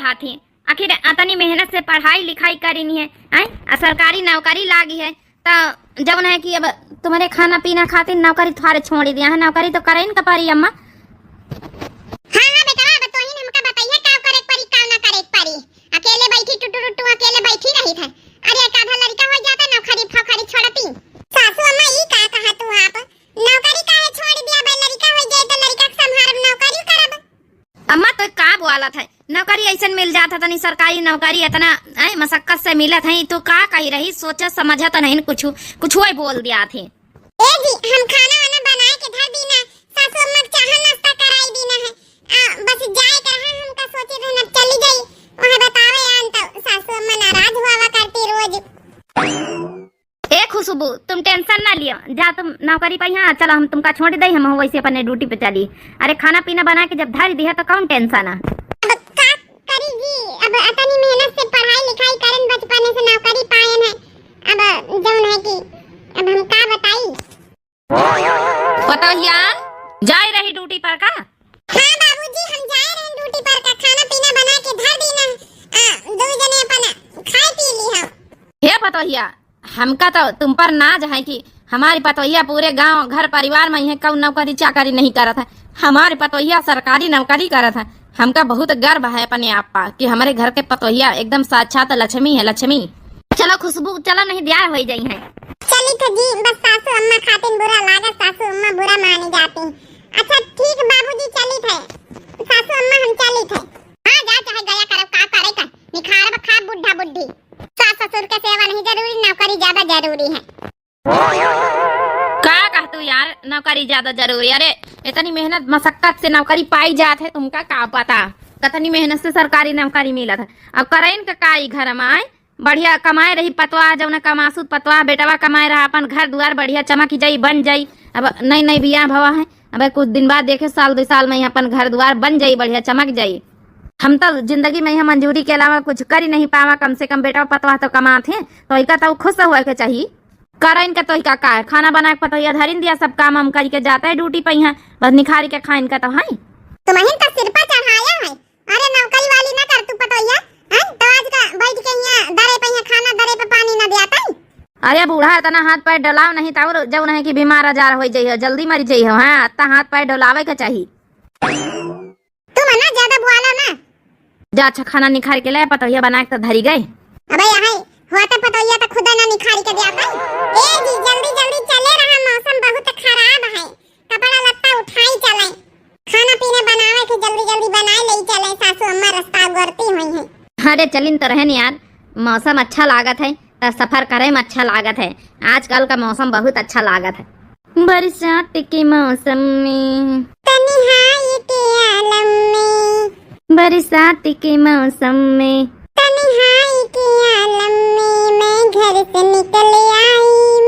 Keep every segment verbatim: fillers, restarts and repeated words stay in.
बात है। आखिर अतनी मेहनत से पढ़ाई लिखाई करिन है, हैं? आ सरकारी नौकरी लागी है, त जउन है कि अब तुम्हरे खाना पीना खातिर नौकरी थोड़े छोड़ दिया है, नौकरी तो करेन का परी अम्मा। हाँ, हाँ बेटवा, अब तोहिन हमका बताइए का करे के परी, का ना करे के परी। अकेले बैठी टुटू टुटू अकेले बैठी रही थे। अरे एक आधा लड़का हो जाता नौकरी फोकरी छोड़ती। सासू अम्मा ई का कहा तू आप? नौकरी काहे छोड़ दिया बे? लड़का हो जाए तो लड़का के संभारब, नौकरी करब। अम्मा तो का बोलत है, नौकरी ऐसन मिल जात है, तनी सरकारी नौकरी इतना, ऐ, मशक्कत से मिलत है, तो का कही रही, सोचा समझा तो नहीं कुछ, कुछ वही बोल दिया थे। ए जी, हम खाना वाना बनाए के धर दी ना, सासू अम्मा के चाह नाश्ता कराई दी ना है। आ, बस जाए के रहा, हमका सोचे रहे ना चली जाई, वहाँ बतावे आन तो सासू अम्मा नाराज हुआ करती रोज। ए खुशबू, तुम tension ना लियो, जा तुम नौकरी पइहा, चलो हम तुमका छोड़ दे, हम वैसे अपने duty पे चली। अरे खाना पीना बना के जब धर दिया तो कौन tension है? अब का करी जी, अब अतनी मेहनत से पढ़ाई लिखाई करन, बचपने से नौकरी पायन है, अब जौन है कि अब हम का बताई। पतोहिया, जाए रही duty पर का? हाँ बाबूजी, हम जाए रहे duty पर का, खाना पीना बना के धर दी ना, आ, दो जने अपन खाए पी ली हम। हे पतोहिया, हमका तो तुम पर नाज है कि हमारी पतोहिया पूरे गांव, घर, परिवार में यह कौन नौकरी चाकरी नहीं करत है। हमारी पतोहिया सरकारी नौकरी करत है। हमका बहुत गर्व है अपने आप पर कि हमारे घर के पतोहिया एकदम साक्षात लक्ष्मी है, लक्ष्मी। चलो खुशबू, चलो नहीं देर हो जाई है। चली थे जी, बस सासू अम्मा खातिन बुरा लागत, सासू अम्मा बुरा मानी जाती। अच्छा ठीक बाबूजी, चली थे सासू अम्मा, हम चली थे। हाँ जा, चाहे गया करब, का करे का, निखारब खा बुढ़ा बुढ़ी। सास ससुर के सेवा नहीं जरूरी, नौकरी ज्यादा जरूरी है। का कहतू यार, नौकरी ज्यादा जरूरी? अरे इतनी मेहनत मशक्कत से नौकरी पाई जात है, तुमका का पता कतनी मेहनत से सरकारी नौकरी मिलत है। अब करैन का का ई घर में आए, बढ़िया कमाए रही पतवा, जौन कमासुत पतवा, बेटवा कमाए रहा, अपन घर दुआर बढ़िया चमक जाई, बन जाई। अब नई नई बियाह भवा है, अब कुछ दिन बाद देखे, साल दो साल में ही अपन घर दुआर बन जाई, बढ़िया चमक जाई। हम तो जिंदगी में यहाँ मंजूरी के अलावा कुछ कर ही नहीं पावा, कम से कम बेटवा पतवा तो कमात है, तो इका तो खुश हुआ के चाहिए। करैन का तो इका का है, खाना बना के पतोहिया धरिन दिया, सब काम हम करी के जाता है duty पे यहाँ, बस निखारी के खाइन का तो है। तुम्हें तो सिर पर चढ़ाया है, अरे नौकरी वाली ना कर तू पतोहिया, हैं? तो आज का बैठ के यहाँ दरे पे यहाँ खाना, दरे पे पानी ना दिया तई? अरे बूढ़ा, इतना हाथ पैर डोलाओ नहीं तो और जौन है कि बीमार आजार हो जाइयो, जल्दी मर जाइयो, हाँ, इतना हाथ पैर डोलावे के चाही। तुम ना ज्यादा बोला ना। जा अच्छा खाना निखार के ले, पतोहिया बना के तो धरी गए। अबे यहाँ हुआ तो पतोहिया तो खुदा ना निखारी के दिया तई। ए जी, जल्दी जल्दी चले रहा, मौसम बहुत खराब है। कपड़ा लत्ता उठाई चले, खाना पीना बनावे के जल्दी जल्दी बनाए ले चले, सासू अम्मा रास्ता उगरती हुई है। अरे चलिन तो रहन यार, मौसम अच्छा लागत है, त सफर करे में अच्छा लागत है। आजकल का मौसम बहुत अच्छा लागत है। बरसात के मौसम में तन्हाई के आलम में, बरसात के मौसम में तन्हाई के आलम में मैं घर से निकल आई,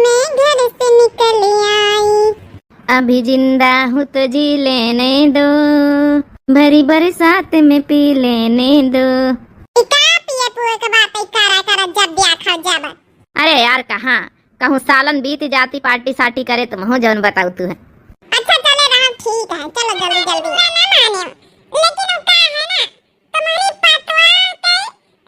मैं घर से निकल आई। अभी जिंदा हूँ तो जी लेने दो, भरी बरसात में पी लेने दो। ई का पिए पुए के बात है, करा करा जब ब्याह खा जब। अरे यार, कहाँ कहूँ सालन बीत जाती, पार्टी सार्टी करे तुम हो जौन बताऊ तू है। अच्छा चले रहा, ठीक है, चलो जल्दी जल्दी। ना, ना माने, लेकिन वो का है ना, तुम्हारी पतवा के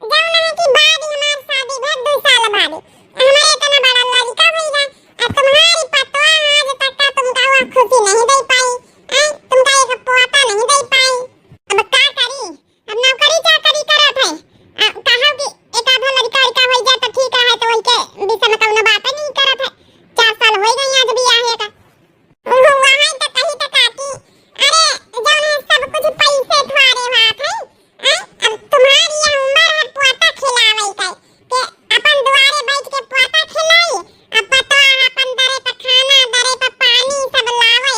जौन है कि बाद हमार शादी भर दो साल बाद हमारे इतना बड़ा लड़का होइगा, और तुम्हारी पतवा आज तक का तुमका वो खुशी नहीं दे पाई, हैं? तुमका एक पोता नहीं दे पाई। अब का करी, अब नौकरी चाकरी करत है, आ, कहा कि एक आधा लड़का लड़का हो जाए तो ठीक रहे, तो उनके विषय में कौनो बात नहीं करत है। चार साल हो गए आज बियाहे का। वहाँ तो कही तो काकी, अरे, जौन है सब कुछ पैसे द्वारे बात है, हैं? अब तुम्हारी यह उम्र है पोता खिलावे के, के अपन द्वारे बैठ के पोता खिलाई, अब पतवा अपन दरे पे खाना, दरे पे पानी सब लावे।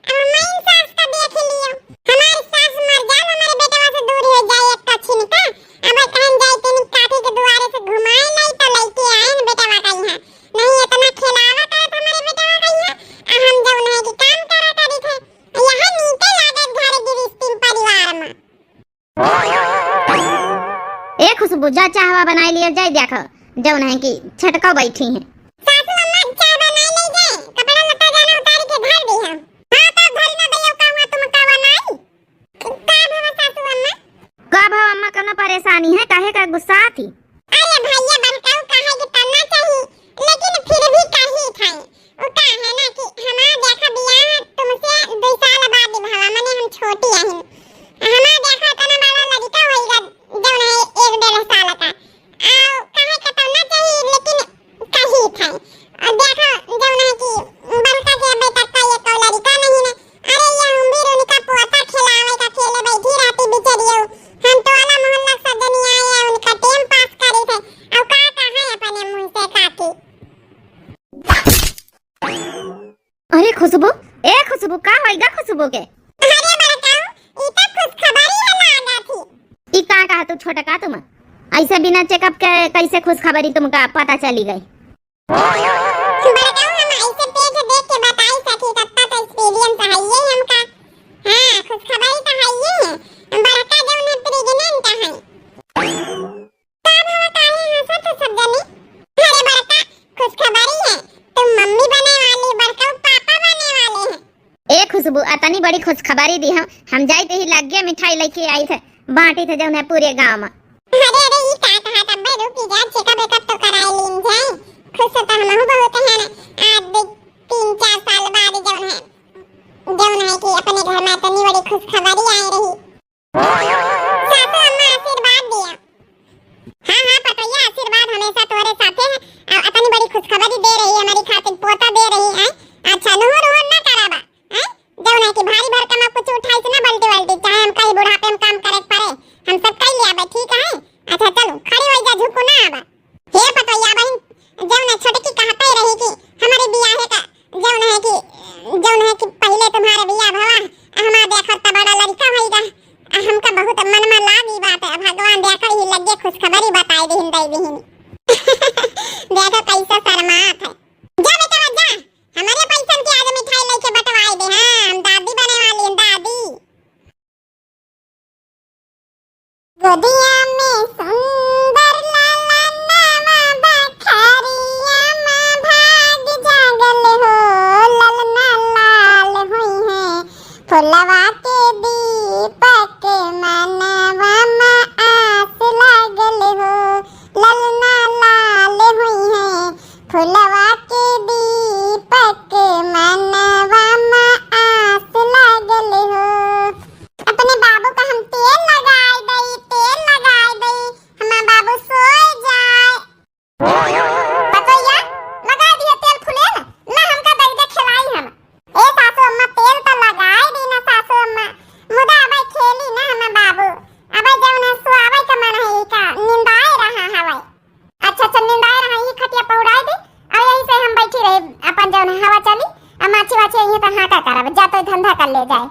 अब हमारी सास का देख लियो, हमारी सास मर जाए, हमारे बेटवा से दूर हो जाए एक कछिन का, अब कहन जाए तेनी काकी के द्वारे से घुमाए लाई तो लेके आए हैं बेटवा का यहाँ। नहीं इतना खिलावा करत हमारे बेटवा का यहाँ, आ हम जौन है कि काम करा करी थे। यह नीके लागत घर गिरस्ती परिवार में। ए खुशबू, जा चाहवा बनाई लिया जाए, देखो जौन है कि छटको बैठी है। सासू अम्मा चाह बनाई ले जाए, कपड़ा लत्ता जाना उतार के धर दी हम। हाँ तो धरी ना दइयो, का हुआ तुम का बनाई? का भवा सासू अम्मा? का भवा अम्मा, कौनो परेशानी है, काहे का गुस्सा थी? अरे भैया, बड़काऊ कहे कि तब ना चाही, लेकिन फिर भी कही थे। वो का है ना कि हमार देखा बियाह तुमसे दो साल बाद भवा, माने हम छोटी आहिन। हमार देखा इतना बड़ा लड़का होइगा, जौन है एक डेढ़ साल का। आओ, कहे के तब ना चाही, लेकिन कही थे। और देखा, जौन है कि बड़का के बेटा का ये कौ लड़का नहीं ना, अरे, ये हम भी उनका पोता खिलावे का अकेले बैठी रहती बिचरियो। हम टोला मोहल्ला सब जनी आए हैं, उनका टाइम पास करी थे। अब का कहा है अपने मुंह से काकी? अरे खुशबू, ए खुशबू, का होइगा खुशबू के? अरे बड़काऊ, ई तो खुशखबरी है लागा थी। ई का कहा तू छोटका तुम? ऐसे बिना चेकअप के कैसे खुशखबरी तुमका पता चली गई? बड़काऊ, हम ऐसे पेट देख के बताई सकी, कत्ता तो एक्सपीरियंस है ये हमका। हाँ, खुशखबरी तो है ये है। बड़का जौन है प्रेग्नेंट है। का भवा, काहे हंसत हो सब जने? अरे बड़का, खुशखबरी है, तुम मम्मी बने वाली, बड़काऊ पापा बने वाले हैं। ए खुशबू, अतनी बड़ी खुशखबरी दी हम, हम जाइत ही लगे मिठाई लेके आई थे, बांटी थे जौन है पूरे गांव में। अरे, अरे, ई का कहा तब भाई, रुकी जा, चेकअप वेकअप तो कराए लीन जाए। खुश तो हमहू बहुत है ना, आज भी तीन चार साल बाद जौन है, जौन है कि अपने घर में इतनी बड़ी खुशखबरी आए रही। सासू अम्मा आशीर्वाद दिया। हाँ, हाँ, पतोहिया आशीर्वाद हमेशा तोहरे साथे है। आ, इतनी बड़ी खुशखबरी दे रही है हमारी खातिर, पोता दे रही है। अच्छा, नुहुर उहुर ना कराबा, हैं? जौन है कि भारी भरकम कुछ उठाई से ना बल्टी वल्टी, चाहे हम कहीं बुढ़ापे में काम करे के पड़े, हम सब कई ले आबे, ठीक है? अच्छा, चलो, खड़ी होई जा, झुकू ना आबा। हे पतोहिया बहिन, जौन है छोटकी कहते रही कि हमारे बियाहे का, जौन है कि, जौन है कि पहले तुम्हारे बियाह भवा, हमार देखत त बड़ा लड़का होइगा, आ हमका बहुत मन में लागी बात है, भगवान देखा ही लगे खुशखबरी बताई दीहिन दई दीहिन। देखो कैसे शर्मात है। जा बेटा जा, हमारे पैसन के आज मिठाई लेके बंटवाई दे, हाँ, हम दादी बने वाली हैं, दादी। गोदिया में सुंदर लालनवा बखरिया में भाग जागल हो, ललना लाल हुई है फुलवा के दीपक मनवा में आस लागल हो, ललना लाल हुई है फुलवा के दीपक मनवा में आस लागल हो। अपने बाबू का हम तेल लगाए दई, तेल लगाए दई, हमार बाबू सोए जाए। पतोहिया, लगाए दिए तेल फुलेल, ला हमका दई दे खिलाई हम। ए सासू अम्मा, तेल तो लगाए दी ना सासू अम्मा, मुदा अबे खेली ना हमार बाबू, अबे जौन है सुआवे के मन है, ई का निंदाए रहा हवे। अच्छा, अच्छा, निंदाए रहा, ई खटिया पौड़ाए दे, और यही से हम बैठी रहे, अपन जौन हवा चली, आ माछी वाछी यहीं पर हाँका करब, जा तो धंधा कर ले जाए।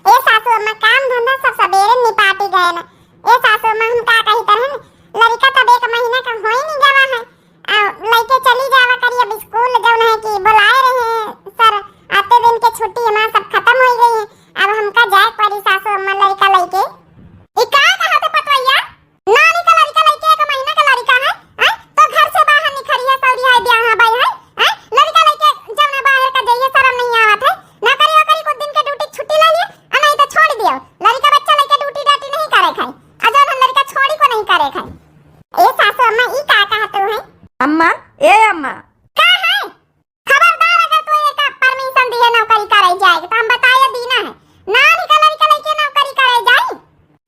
ए सासू अम्मा, काम धंधा सब सबेरे निपाटी गए न। ए सासू अम्मा, हम का कही तरहन, लड़का तब एक महीना का होई नहीं गवा है, आ लइके चली जावा करी अब स्कूल, जौन है कि बुलाए रहे सर, आते दिन के छुट्टी हमार सब खत्म हो गई है, अब हमका जाए पड़ी सासू अम्मा लड़का लइके। ई का कहत है पतोहिया? नानी का लड़का लइके एक महीना का लड़का है, हैं? तो घर से बाहर निकली है, सौरी है, ब्याह है, भाई है, हैं? लड़का लइके जौन है बाहर का जाइए, शर्म नहीं आवत है? नौकरी वोकरी कुछ दिन के ड्यूटी छुट्टी ले लिए, आ नहीं तो छोड़ दियो। लड़का बच्चा लइके ड्यूटी डाटी नहीं करे खाई, आ जौन है लड़का छोड़ी को नहीं करे खाई। ए सासू अम्मा, ई का कहत हो है? अम्मा, ए अम्मा। का है? खबरदार, अगर तू एका परमिशन दिए नौकरी करे जाए, तो हम बताए दीना है, ना निकल निकल के नौकरी करे जाई।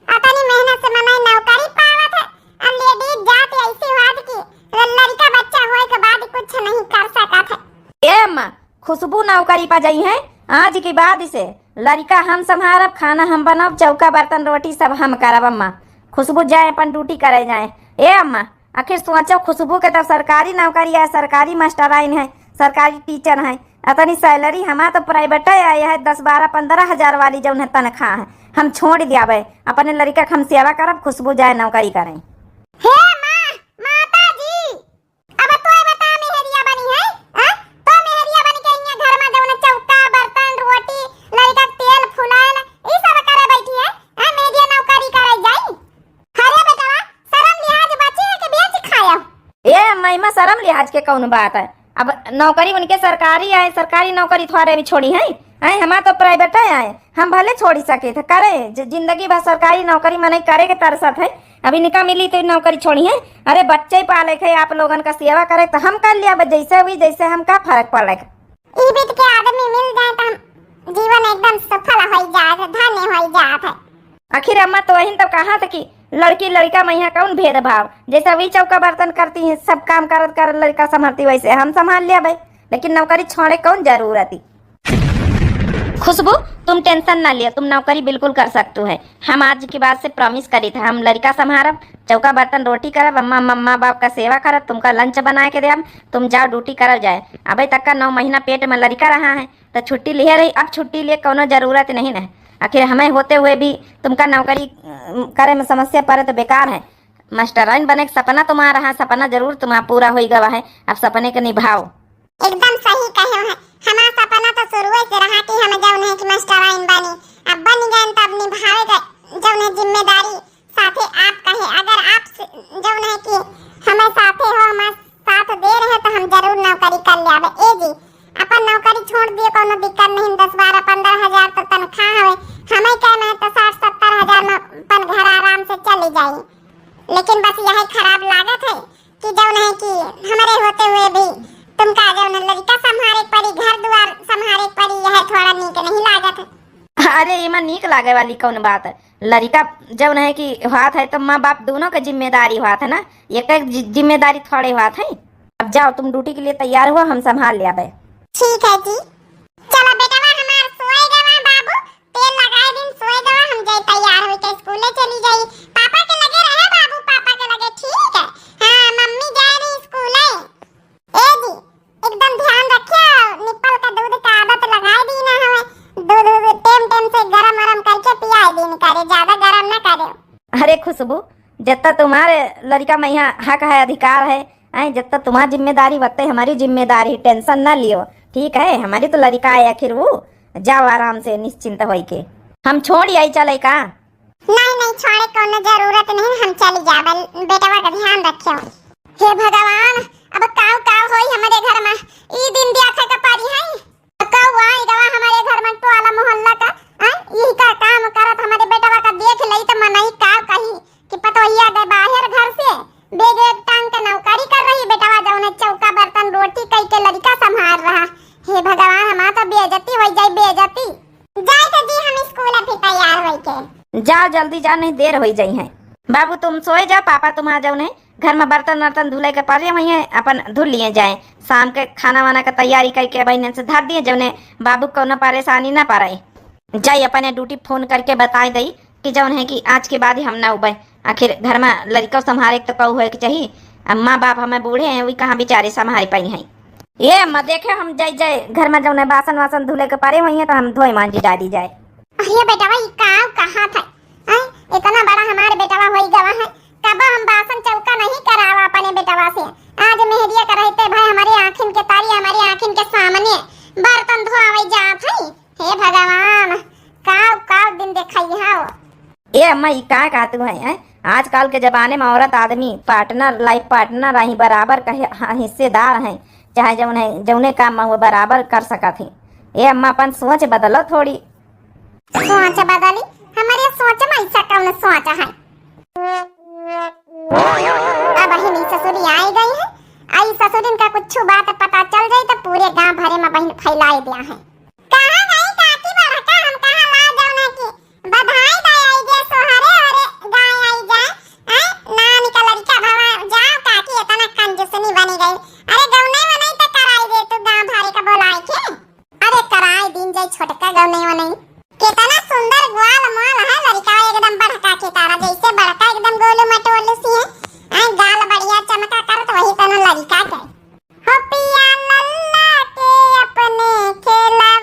अतनी मेहनत से मनई नौकरी पावत है, और लेडीज जात ऐसी बात की ल-, लड़का बच्चा होए के बाद कुछ नहीं कर सकत है। ए अम्मा, खुशबू नौकरी पा जाई है, आज के बाद से लड़का हम संभारब, खाना हम बनब, चौका बर्तन रोटी सब हम करब अम्मा। खुशबू जाए अपन ड्यूटी करे जाए। ए अम्मा, आखिर सोचो, खुशबू के तब सरकारी नौकरी है, सरकारी मास्टराइन है, सरकारी टीचर है। अतनी सैलरी हमार तो प्राइवेटे आए है, दस, बारह, पन्द्रह हजार वाली जौन है तनख्वाह है। हम छोड़ दियाबे, अपने लड़का के हम सेवा करब, खुशबू जाए नौकरी करे। हे माँ, माता जी, अब तोय बता मेहरिया बनी है, हैं? तो मेहरिया बन के इहाँ घर में जौन चौका, बर्तन, रोटी, लड़का के तेल, फुलान, ई सब करे बैठी है, हैं? मेहरिया नौकरी करे जाई। अरे बेटवा, शरम लिहाज बची है कि बेच खाया? ए अम्मा, इमा शरम लिहाज के कौन बात है? अब नौकरी उनके सरकारी आए, सरकारी नौकरी थोड़े भी छोड़ी है, हैं? हमार तो प्राइवेट है, हम भले छोड़ी सके थे, करे, ज-, जिंदगी भर सरकारी नौकरी मनई करे के तरसत है, अभी इनका मिली तो नौकरी छोड़ी है। अरे बच्चे पाले के, आप लोगन का सेवा करे तो हम कर लिया, बस जैसे हुई जैसे, हम का फर्क पड़े। ई बीत के आदमी मिल जाए तो हम जीवन एकदम सफल हो जात है, धन्य हो जात है। आखिर अम्मा तो वही तो कहा था कि लड़की लड़का में यहाँ कौन भेदभाव, जैसे वही चौका बर्तन करती हैं, सब काम करत करत लड़का संभालती, वैसे हम संभाल लिया भाई, लेकिन नौकरी छोड़े कौन जरूरत ही। खुशबू, तुम tension ना लियो, तुम नौकरी बिल्कुल कर सकतू है। हम आज के बाद से promise करी था, हम लड़का संभारब, चौका बर्तन रोटी करब, अम्मा, अम्मा बाप का सेवा करब, तुमका lunch बनाए के देब, तुम जाओ duty करब जाए। अबे तक का नौ महीना पेट में लड़का रहा है, तो छुट्टी लिहे रही, अब छुट्टी लिए कौनो जरूरत नहीं न है। आखिर हमें होते हुए भी तुमका नौकरी, अ, करे में समस्या पड़े तो बेकार है। मास्टराइन बने के सपना तुम्हारा रहा, सपना जरूर तुम्हारा पूरा होई गवा है, अब सपने के निभाओ। एकदम सही कहे हो है, हमारा सपना तो शुरुए से रहा कि हम जौन है कि मास्टराइन बनी, अब बन गए तो अब निभावे के जौन है जिम्मेदारी साथे आप कहे, अगर आप स-, जौन है कि हमें साथे हो, हमारे साथ दे रहे तो हम जरूर नौकरी कर लेबे। ए जी, अपन नौकरी छोड़ दिए, कोनो दिक्कत नहीं, दस बारह पन्द्रह हजार तो तनख्वाह हवे, हमें क्या में तो साठ सत्तर हजार में अपन घर आराम से चली जाई। लेकिन बस यही खराब लागत है कि जौन है कि हमारे होते हुए भी तुमका जौन है लड़का संभारे के पड़ी, घर दुआर संभारे के पड़ी, यह थोड़ा नीक नहीं लागत है। अरे, एमा नीक लागे वाली कौन बात है? लड़िका जौन है कि होत है तो माँ बाप दोनों के जिम्मेदारी होत है ना, एक एक जि-, जिम्मेदारी थोड़े होत है। अब जाओ, तुम duty के लिए तैयार हुआ, हम संभाल लेबे। ठीक है जी। चलो बेटवा हमार सोए गवा बाबू, तेल लगाए दिन सोए गवा, हम जाई तैयार होई के स्कूले चली जाई। पापा के लगे रहे बाबू, पापा के लगे, ठीक है। हाँ, मम्मी जाए रही स्कूले। ए जी, एकदम ध्यान रखियो, निप्पल का दूध का आदत लगाए दी ना हमें। दूध, दूध टेम टेम से गरम वरम करके पियाए दीन करे, ज्यादा गरम ना करे। अरे खुशबू, जितना तुम्हारे लड़िका में यहाँ हक है, अधिकार है, हैं, जितना तुम्हारी जिम्मेदारी, वत्ते हमारी जिम्मेदारी, tension ना लियो, ठीक है? हमारी तो लड़िका है आखिर वो। जाओ आराम से निश्चिंत होई के। हम छोड़ आई चले का? नहीं, नहीं, छोड़े कोनो जरूरत नहीं, हम चली जाबे, बेटवा का ध्यान रखियो। हे भगवान, अब काव काव होई हमरे घर में, ई दिन देखे के पड़ी है। काव आई गवा हमरे घर में टोला मोहल्ला का, हैं? यही का काम करत हमरे बेटवा का देख लई त मनई काव कही कि पतोहिया गए बाहर घर से, bag वैग टांग के नौकरी कर रही, बेटवा जौने चौका बर्तन रोटी कई के लड़िका संभाल रहा। हे भगवान, हमार तो बेइज्जती हो जाई, बेइज्जती। जाए तो दी हम स्कूल अभी तैयार होई के। जाओ जल्दी जाओ, नहीं देर होई जाई है। बाबू तुम सोए जाओ, पापा तुम्हार जौने घर में बर्तन वर्तन धुले के पड़े हुई हैं, अपन धुल लिए जाए। शाम के खाना वाना का तैयारी करके बहनन से धर दिए, जौने बाबू को कोनो परेशानी ना पड़े। जाई अपने duty phone करके बताए दई कि जौन है कि आज के बाद ही हम ना उबे। आखिर घर में लड़िका संभारे के तो कहू होए के चाहिए। अब माँ बाप हमें बूढ़े हैं, वही कहाँ बेचारे संभारे पाई हैं। ए अम्मा, देखे हम जाई जाए घर में जौन है बासन वासन धुले के पड़े हुई हैं तो हम धोए मांजी डाली जाए। अरे बेटवा, ई का कहा था? हैं? इतना बड़ा हमारे बेटवा होई गवा है, कब हम बासन चौका नहीं करावा अपने बेटवा से। आज मेहरिया का रहते भाई हमारे आँखिन के तारी, हमारे आँखिन के सामने बर्तन धोआवे जात है। हे भगवान, काव काव दिन देखई हाव। ए अम्मा, ई का कहतू है, हैं? आजकल के जमाने में औरत आदमी partner, life partner रही, बराबर कहे, हाँ, हिस्सेदार हैं, चाहे जौन है, जौने काम में वो बराबर कर सकत ही। ए अम्मा, अपन सोच बदलो थोड़ी। सोच बदली? हमारे सोच में ऐसा कौन सोच है? अब ही ससुरी आई गई है, आई ससुरिन का कुछ बात पता चल जाई तो पूरे गांव भरे में बहन फैलाई दिया है। कहाँ गई काकी बड़का, हम कहाँ ला जौन है कि बधाई दे आई जे सोहरे ओरे गाय आई जाए। हैं? नानी का लड़का भवा जाओ काकी, इतना कंजूसनी बनी गई। अरे गौने वने तो कराई दे तू गांव भरे का बोलाई के। अरे कराई दिन जाई छोटका गौने वने। कितना सुंदर ग्वाल माल है लड़का, एकदम बड़का के तारा जैसे बड़का एकदम गोलू मटोलू सी है। हैं? गाल बढ़िया चमका करत वही तना लड़का के। हो पिया लल्ला के अपने खेला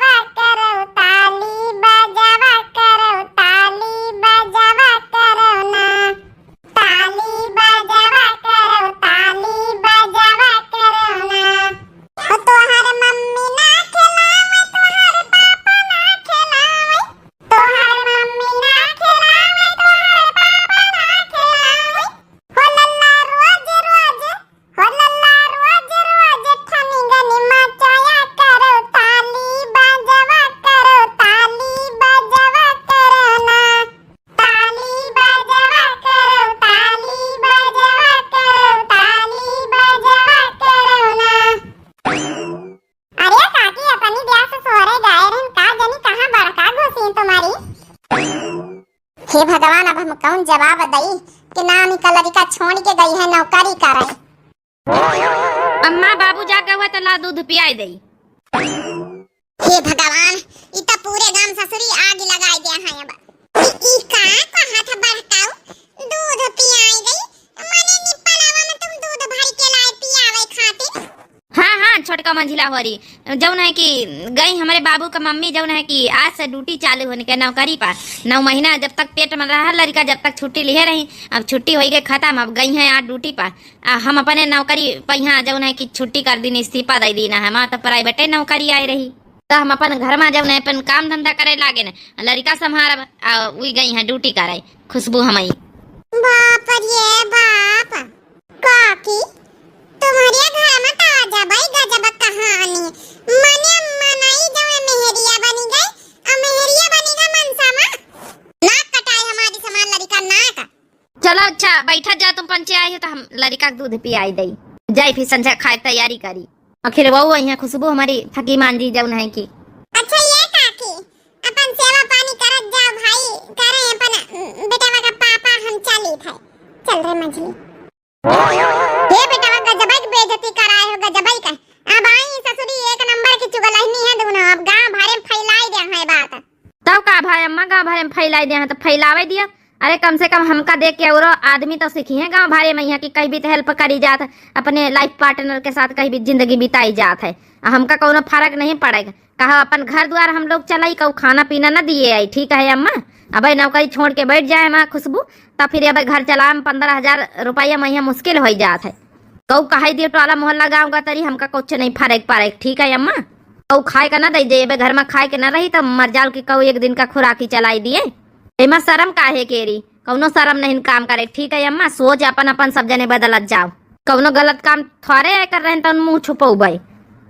कौन जवाब दई कि नानी का लड़िका छोड़ के गई है नौकरी करे। अम्मा, बाबू जागे हुए तो ला दूध पियाई दई। हे भगवान, ई त पूरे गांव ससुरी आग लगाई दे हैं अब। ई, ई का कहत ह बड़काऊ? दूध पियाई दई? मने निपलवा में तुम दूध भर के लाए पियावे खातिर? हाँ, हाँ, छोटका मंझिला होरी, जौन है कि गई हमरे बाबू का मम्मी, जौन है कि आज से ड्यूटी चालू होने के नौकरी पर। नौ महीना जब तक पेट में रहा लड़िका, जब तक छुट्टी लिहे रही, अब छुट्टी होई गई खत्म, अब गई हैं आज ड्यूटी पर। आ हम अपने नौकरी पर यहाँ जौन है कि छुट्टी कर दीन, इस्तीफा दे दीन है, हमार तो प्राइवेटे नौकरी आए रही। त हम अपन घर मा जौन है, अपन काम धंधा करे लागे न, लड़िका संभारब, आ उई गई हैं ड्यूटी करे, खुशबू हमई। बाप रे बाप, काकी, तुम्हरे घर मा त अजबई गजब कहानी। मने मनई जौन मेहरिया बनी गई, आ मेहरिया बनी गई मनसा मा। नाक कटाए हमारी समान लड़िका नाक। चलो अच्छा, बैठा जा, तुम पंचे आई हो तो हम लड़िका के दूध पियाई दई। जाई फिर संझा खाए के तैयारी करी। आखिर वो वही है खुशबू हमारी थकी मांझी जौन है कि। अच्छा ये काकी, अपन सेवा पानी करत जाओ भाई, करे अपन, उम, बेटवा का पापा हम चली थे। चल रे मंझली। हे बेटवा, गजबई के बेइज्जती कराए हो, गजबई का। अब आई ससुरी एक नंबर की चुगलहनी है दोनों, अब गांव भरे में फैलाई दे हैं बात। तब का भाई अम्मा, गाँव भरे में फैलाई दे हैं तो फैलावे दिया। अरे कम से कम हमका देख के औरो आदमी तो सीखी है गाँव भरे में यहाँ कि कहीं भी तो हेल्प करी जात है, अपने लाइफ पार्टनर के साथ कहीं भी जिंदगी बिताई जात है। आ हमका कौनो फर्क नहीं पड़ेगा, कहा अपन घर द्वार हम लोग चलाई, कहू खाना पीना न दिए आई, ठीक है अम्मा? अबे नौकरी छोड़ के बैठ जाए माँ खुशबू, तब फिर अबे घर चलावे में पन्द्रह हजार रुपया महीना मुश्किल हो जात है। कहू कहाई दियो टोला मोहल्ला गाँव का तरी, हमका कुछ नहीं फर्क पड़े, ठीक है अम्मा? कहू खाए का ना दे दे, अबे घर में खाए के ना रही तो मर जाल के कहू एक दिन का खुराकी चलाई दिए। एमा शर्म काहे केरी? कौनो शर्म नहीं काम करे, ठीक है अम्मा? सोच अपन अपन सब जने बदलत जाओ। कौनो गलत काम थोड़े कर रहे हैं तो मुंह छुपौबे।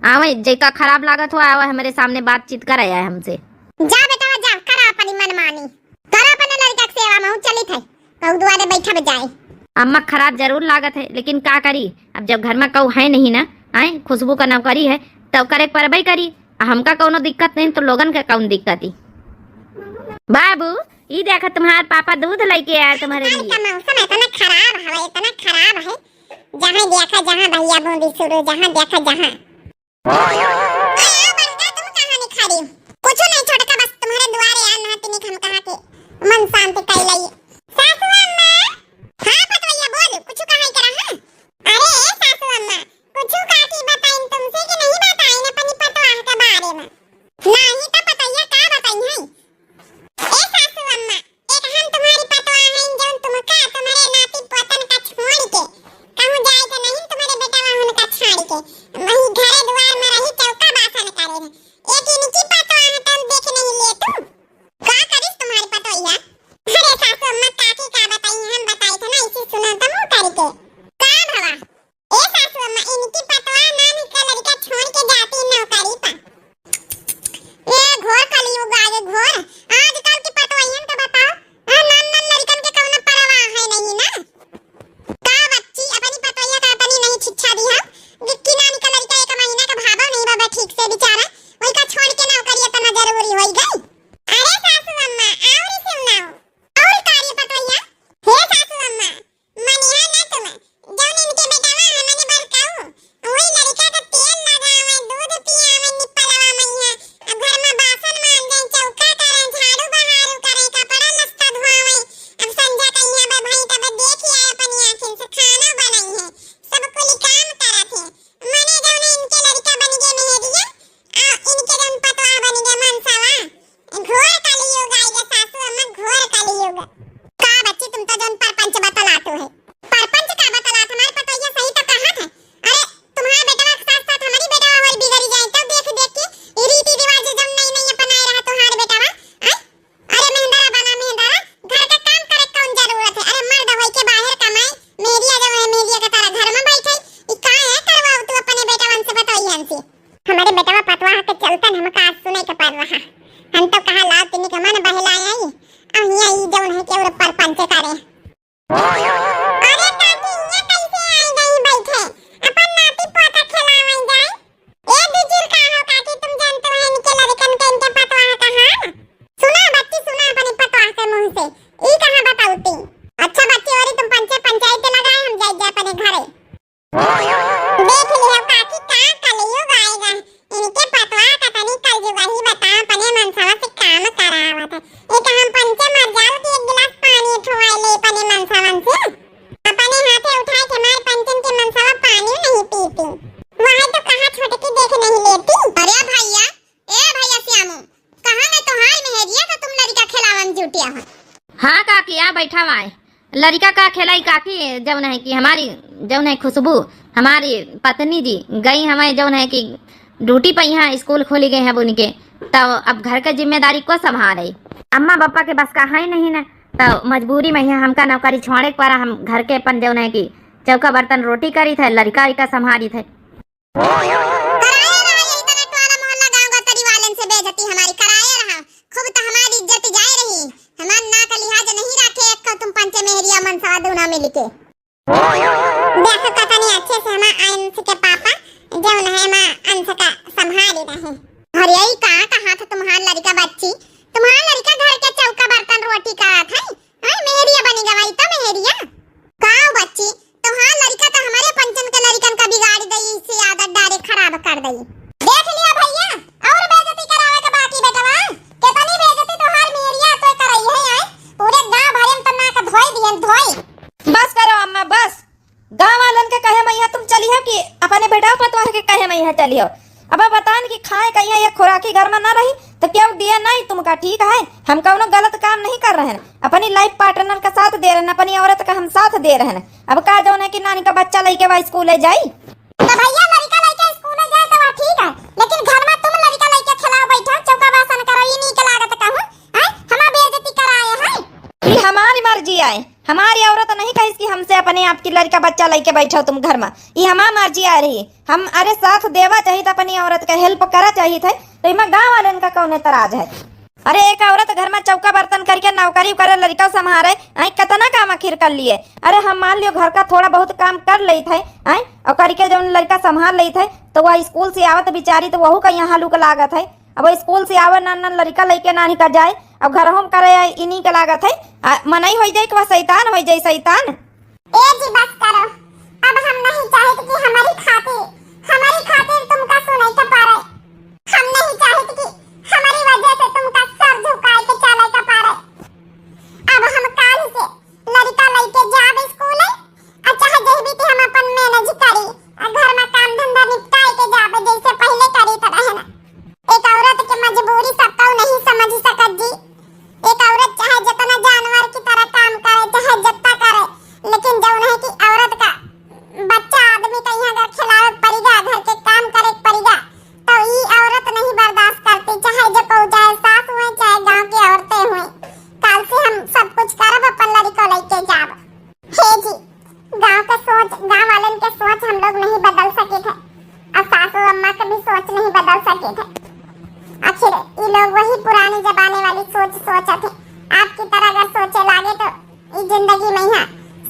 आवे जेका खराब लागत हो, आवे हमरे सामने बातचीत करे आए हमसे। जा बेटा जा, करा अपनी मनमानी, करा अपने लड़का के सेवा में, चलित है कहू दुआरे बैठा बजाए। अम्मा खराब जरूर लागत है, लेकिन का करी, अब जब घर में कहू है नहीं ना, आए खुशबू का नौकरी है, तो करे परबे करी। आ हमका कौनो दिक्कत नहीं, तो लोगन के कौन दिक्कत ही? बाबू, ई देखा तुम्हार पापा दूध लेके आया तुम्हारे अरे लिए। का मौसम इतना खराब है, इतना खराब है, जहाँ देखा जहाँ भैया बूंदी शुरू, जहाँ देखा जहाँ। अरे बड़का, तुम कहाँ नहीं खड़ी? कुछ नहीं छोटका, बस तुम्हारे दुआरे आए ना, तिनिक हम कहा के मन शांति कर लई। सासू अम्मा। हाँ पतवैया बोल, कुछ कहा के रहा? अरे सासू अम्मा, कुछ काकी बताइन तुमसे कि नहीं बताइन अपनी पतवाह के बारे में? नहीं तो पतैया का बताई है? ए सासू अम्मा, एक हम तुम्हारी पतवा हईन, जौन तुमका, तुम्हारे नाती पोतन का छोड़ के कहूँ जाए के नहीं, तुम्हारे बेटवा उनका छाड़ के वही घरे दुआर में रही, चौका बासन करे रहे। एक इनकी पतवा है, तुम देख नहीं ले तू? का करिस तुम्हारी पतोहिया? अरे सासू अम्मा, काकी का बताई, हम बताई थे ना, इसे सुना तो मुँह करके। का भवा? ए सासू अम्मा, इनकी पतवा नाम का लड़का छोड़ के जाती नौकरी पर। ए घोर कलयुग आ गए, घोर। आजकल की पतवहियन का बताओ, हाँ, नान नान लड़कन के कौनो परवाह है नहीं ना। का बच्ची, अपनी पतवहिया का अपनी नहीं शिक्षा दी हम। विक्की नानी का लड़का एक महीना का भागो नहीं बाबा ठीक से बेचारा, वही का छोड़ के नौकरी इतना जरूरी होई गई। अरे सासू अम्मा, और सुनाओ, और का रे पतवहिया? हे सासू अम्मा, मनिहा ना तुम, जौन इनके बेटवा हमने बरकाऊ, वही लड़का के तेल लगावे, दूध पियावे, निपलवा मइहा, अब घर में बासन मांजे, चौका करे, झाड़ू बहारू करे, कपड़ा लत्ता धोआवे, अब संझा कइहा बे भाई तब देख आए अपनी आँखिन से खाना बनाई है, सब कुल काम करत है। मने जौन इनके लड़का बन गए मेहरिया, आ इनके जौन पतवा बन गए मनसवा, घोर कलयुग आई गे सासू अम्मा, घोर कलयुग। का बच्ची, तुम तो जौन परपंच बतलात हो है, परपंच का बतलात, हमारे पतोहिया सही तो कहत है। अरे तुम्हारे बेटवा के साथ साथ हमारी बेटवा और बिगड़ी जाए, तब देख देख के ये रीति रिवाज जौन नई नई अपनाए रहा तुम्हारे बेटवा। आय? अरे मेहंदरा बना मेहंदरा, घर का काम करे कौन जरूरत है? अरे मर्द होई के बाहर कमाए, मेहरिया जब है मेहरिया के तरह घर में बैठे, ई का है करवाओ तू अपने बेटवन से पतोहियन से? हमारे बेटवा पतवाह के चलतन हमका आज सुने के पड़ रहा। हम तो कहा लाओ तिनी के मन बहलाए आई, आ हियां ई जौन है के और परपंच करे। अरे काकी, हियां कैसे आई गई बैठे? अपन नाती पोता खिलावे जाए। ए बिजुर का हो काकी, तुम जानते हो इनके लड़कन के इनके पतवाह का हाल? सुना बच्ची सुना अपनी पतवाह के मुंह से, ई कहाँ बताऊ ती? बैठा हुआ है। लड़िका का खेलाई काकी, जौन है कि हमारी, जौन है खुशबू, हमारी पत्नी जी गई हमें, जौन है कि ड्यूटी पे, यहाँ स्कूल खोली गए हैं अब उनके, तो अब घर के जिम्मेदारी को संभाले? अम्मा पापा के बस का है नहीं ना, तो मजबूरी में यहाँ हमका नौकरी छोड़े के पड़ा। हम घर के अपन जौन है कि चौका बर्तन रोटी करी थे, लड़िका उड़िका संभाली थे। कराए रहा यही तरह टोला मोहल्ला गांव गतरी वालन से बेइज्जती हमारी कराए रहा। खूब तो हमारी इज्जत जाए रही, हमार ना का लिहाज नहीं रखे एक तुम पंचे मेहरिया मनसवा दूना मिल के। देखो कतनी अच्छे से हमार अंश के पापा जौन है हमार अंश का संभाली रहे। अरे यही का कहा था तुम्हार लड़िका बच्ची, तुम्हार लड़िका घर के चौका बर्तन रोटी करत है, हैं, मेहरिया बनी गवाई तो मेहरिया। का बच्ची, तुम्हार लड़िका तो हमारे पंचन के लड़िकन का बिगाड़ दई, इसे आदत डायरेक्ट खराब कर दई। देख लिया भैया, और बेइज्जती करावे के बाकी बेटवा, कितनी बेइज्जती तुम्हार मेहरिया तो करई है, आए पूरे गांव भरे में तो नाक धोई दियन, धोई। बस करो अम्मा, बस। गांव वालन के कहे में यहाँ तुम चली हो कि अपने बेटा पतोह के कहे में यहाँ चली हो? अब बतान कि खाए का यहाँ एक खुराकी घर में ना रही तो क्यों दिए नहीं तुमका? ठीक है, हम कौनो गलत काम नहीं कर रहे हैं, अपनी लाइफ पार्टनर का साथ दे रहे हैं, अपनी औरत का हम साथ दे रहे हैं। अब का जौन है कि नानी का बच्चा लइके बा स्कूल जाई। तो भैया लड़िका लइके स्कूल जाए तो वह ठीक है, लेकिन घर में तुम लड़िका लइके खिलाओ बैठो, चौका बासन करो, ई नीक लागत कहूँ? हैं? हमार बेइज्जती कराए हैं। ई हमारी मर्जी आए, हमारी औरत नहीं कहिस कि हमसे अपने आप की लड़िका बच्चा लइके बैठो तुम घर में। ई हमार मर्जी आ रही। हम अरे साथ देवा चाहिए तो अपनी औरत का हेल्प करा चाहिए थे, तो इमा गाँव वालन का कौन एतराज है? अरे एक औरत घर में चौका बर्तन करके नौकरी करे, लड़िका संभारे, आई कितना काम आखिर कर लिए। अरे हम मान लियो घर का थोड़ा बहुत काम कर लेत है, आई और करके जौन लड़िका संभाल लेत है, तो वह स्कूल से आवत बिचारी तो वहू का यहाँ लुक लागत है। अब स्कूल से आवे नान नान लड़िका लइके नानी का जाए, अब घर हम करे इन्हीं के लागत है, आ, मनई हो जाए कि वह शैतान हो जाए, शैतान। ए जी बस करो, अब हम नहीं चाहित कि हमारी खातिर, हमारी खातिर तुमका सुनाई के पड़े। हम नहीं चाहित कि हमारी वजह से तुमका सर झुकाए के चले के पड़े। अब हम काल से लड़िका लइके जाब स्कूल, आ चाहे जही बीती हम अपन मैनेज करी, आ घर में काम धंधा निपटाए के जाब जैसे पहले करी त रहे ना। एक औरत के मजबूरी सब केहू नहीं समझ सकत जी। एक औरत चाहे जितना जानवर की तरह काम करे, चाहे जितना करे, लेकिन जौन है कि औरत का बच्चा आदमी का यहाँ अगर खिलावे के पड़ेगा, घर के काम करे के पड़ेगा, तो ई औरत नहीं बर्दाश्त करती, चाहे जो को, चाहे सास हुए, चाहे गांव की औरतें हुए। काल से हम सब कुछ करब, अपन लड़िको लइके जाब। हे जी, गांव के सोच, गांव वालन के सोच हम लोग नहीं बदल सके थे, और सासू अम्मा के भी सोच नहीं बदल सके थे। आखिर ये लोग वही पुराने जमाने वाली सोच सोचत है। आपकी तरह अगर सोचे लागे तो ये जिंदगी में यहाँ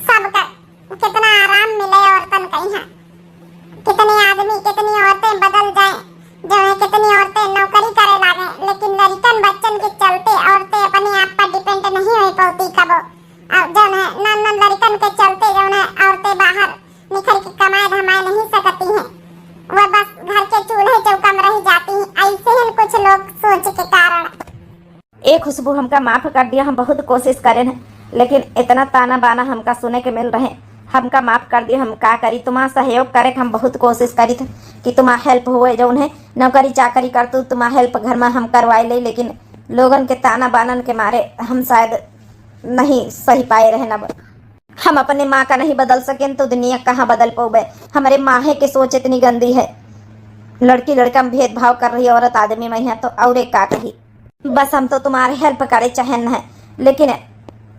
सबका कितना आराम मिले औरतन के यहाँ। कितने आदमी, कितनी औरतें बदल जाए, जो है कितनी औरतें नौकरी करे लागे, लेकिन लड़िकन बच्चन के चलते औरतें अपने आप पर डिपेंड नहीं हो पाती कबो। और जौन है नन नन लड़िकन के चलते जौन है औरतें बाहर निकल के कमाए धमाए नहीं सकती हैं, वह बस घर के चूल्हे चौका में रह जाती हैं। ऐसे ही कुछ लोग सोच के कारण। ए खुशबू, हमका माफ कर दिया, हम बहुत कोशिश करेन है, लेकिन इतना ताना बाना हमका सुने के मिल रहे, हमका माफ कर दिया। हम का करी, तुम्हार सहयोग करे के हम बहुत कोशिश करी थे कि तुम्हार हेल्प हुए, जौन है नौकरी चाकरी कर तू, तुम्हार हेल्प घर में हम करवाए ले, लेकिन लोगन के ताना बानन के मारे हम शायद नहीं सही पाए रहन। अब हम अपने माँ का नहीं बदल सकेन तो दुनिया कहाँ बदल पौबे? हमरे माहे के सोच इतनी गंदी है, लड़की लड़का में भेदभाव कर रही औरत आदमी में है तो और एक का कही। बस हम तो तुम्हारे हेल्प करे चाहेन है, लेकिन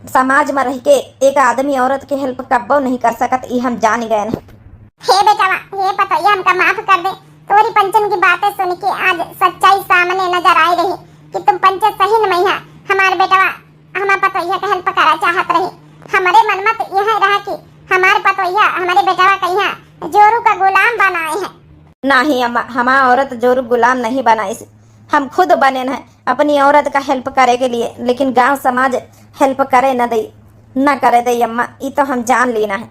समाज में रह के एक आदमी औरत के हेल्प कब्बो नहीं कर सकत, ई हम जान गए हैं। हे बेटवा, हे पतोहिया, हमका माफ कर दे। तोरी पंचन की बातें सुन के आज सच्चाई सामने नजर आई रही कि तुम पंचे सही न मैया, हमार बेटवा हमार पतोहिया के हेल्प करा चाहत रही। हमरे मन में तो यह रहा कि हमार पतोहिया हमरे बेटवा कहिया जोरू का गुलाम बनाए हैं। नहीं अम्मा, हमार औरत जोरू गुलाम नहीं बनाइस, हम खुद बनेन है अपनी औरत का हेल्प करे के लिए, लेकिन गांव समाज हेल्प करे न दई, न करे दई अम्मा, ई तो हम जान लीना है।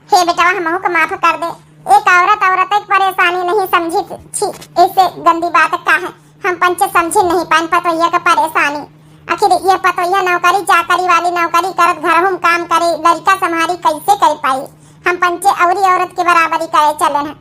हे बेटवा, हमहू के माफ कर दे। एक औरत औरत एक परेशानी नहीं समझी छी, ऐसे गंदी बात का है? हम पंचे समझी नहीं पान पतोहिया के परेशानी। आखिर ये पतोहिया नौकरी चाकरी वाली, नौकरी करत घरहू में काम करे, लड़िका संभारी, कैसे कर पाई? हम पंचे औरी औरत के बराबरी करे चलेन है।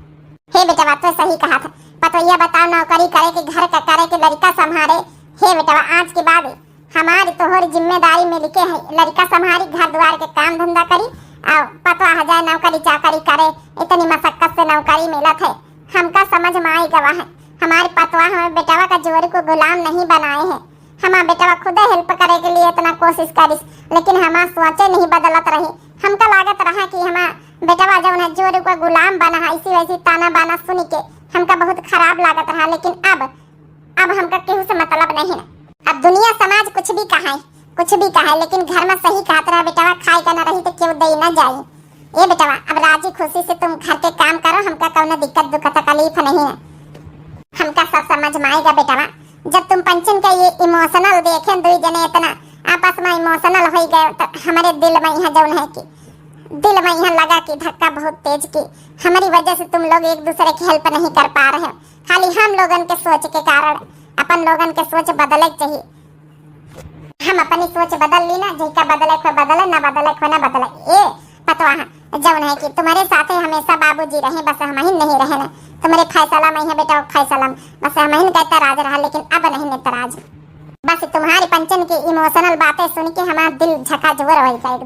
हे बेटवा, तो सही कहा था पतोहिया, बताओ नौकरी करे के, घर का करे के, लड़िका संभारे। हे बेटवा, आज के बाद हमारी तोहरी जिम्मेदारी मिलके है, लड़का संभारी, घर द्वार के काम धंधा करी, और पतवा जाए नौकरी चाकरी करे, इतनी मशक्कत से नौकरी मिलत है। हमका समझ में आई गवा है, हमारे पतवा हमारे बेटवा का जोरू को गुलाम नहीं बनाए है। हमार बेटवा खुदे help करे के लिए इतना कोशिश करिस, लेकिन हमार सोचे नहीं बदलत रही। हमका लागत रहा कि हमार बेटवा जौन है जोरू का गुलाम बना है, ऐसी वैसी ताना बाना सुन के हमका बहुत खराब लागत रहा, लेकिन अब, अब हमका केहू से मतलब नहीं है। अब दुनिया समाज कुछ भी कहे, कुछ भी कहे, लेकिन घर में सही कहत रहा बेटवा, खाए का ना रही तो केहू दे ना जाई। ए बेटवा, अब राजी खुशी से तुम घर के काम करो, हमका कौनो दिक्कत दुख तकलीफ नहीं है। हमका सब समझ में आएगा बेटवा। जब तुम पंचन का ये emotional देखे, दुई जने इतना आपस में emotional हो गए, तो हमारे दिल में यहाँ जौन है कि दिल में यहाँ लगा कि धक्का बहुत तेज की हमारी वजह से तुम लोग एक दूसरे की help नहीं कर पा रहे हो। खाली हम लोगन के सोच के कारण अपन लोगन के सोच बदले के चाहिए। हम अपनी सोच बदल ली ना, जेका बदले को बदले, ना बदले को ना बदले। ए पतवाह, जौन है कि तुम्हारे साथे हमेशा बाबूजी रहे, बस हमहिन नहीं रहे ना। तुम्हारे फैसला में है बेटा, फैसला में बस हमहिन का एतराज रहा, लेकिन अब नहीं एतराज। बस तुम्हारे पंचन की emotional बातें सुन के हमारा दिल झकझोर हो गया एकदम।